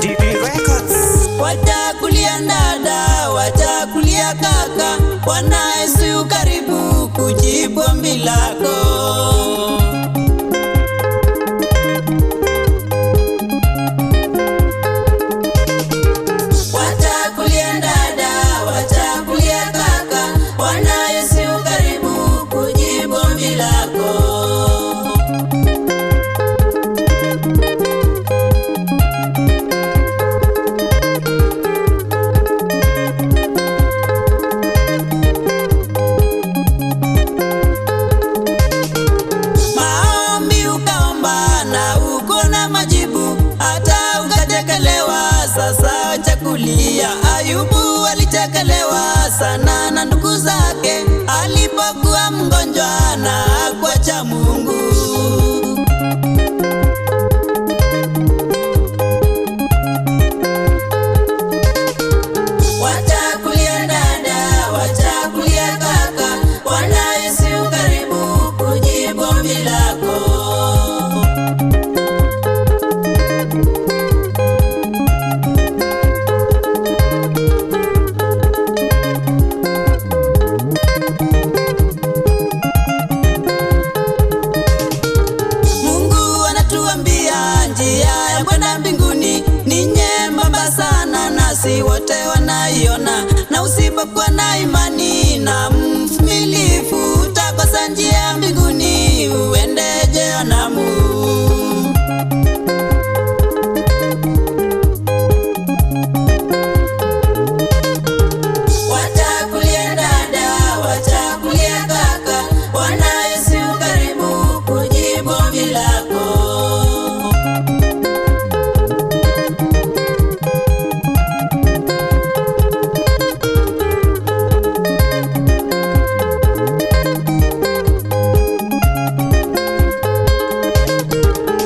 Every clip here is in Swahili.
DB Records. Wachakulia dada, wachakulia kaka, Bwana Yesu yu karibu kujibu ombi lako. Wachakulia dada, wachakulia kaka, Bwana Yesu yu karibu kujibu ombi lako. Maombi ukaomba na uko na majibu, hata ukachekelewa, sasa wachakulia. Ayubu alichekelewa sana na ndugu zake alipokuwa mgonjwa na hakuacha Mungu. Wachakulia dada, wachakulia kaka, Bwana Yesu yu karibu kujibu ombi lako. Mungu anatuambia njia ya kwenda mbinguni ni nyembamba sana, nasi wote wanaiona, na usipokuwa na imani na mvumilivu utakosa njia ya mbinguni, uende jehanamu. Wachakulia dada, wachakulia kaka, Bwana Yesu yu karibu kujibu ombi lako.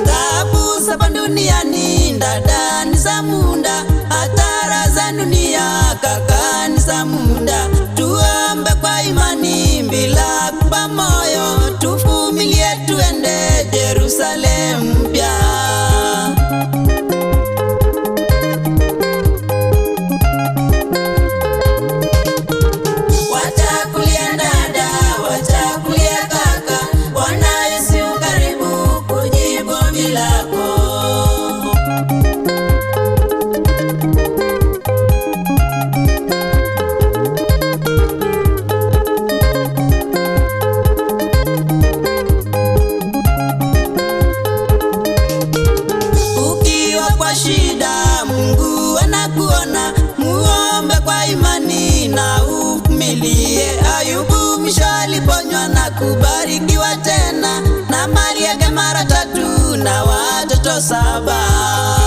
Taabu za duniani dada ni za muda, hatara za dunia kaka ni za muda. Tuombe kwa imani bila kufa moyo, tuvumilie tuende Yerusalemu mpya. Wachakulia dada, wachakulia kaka, Bwana Yesu yu karibu kujibu ombi lako. Ukiwa kwa shida, Mungu anakuona, muombe kwa imani na uvumilie. Ayubu mwisho aliponywa na kubarikiwa tena na mali yake mara tatu na watoto 7.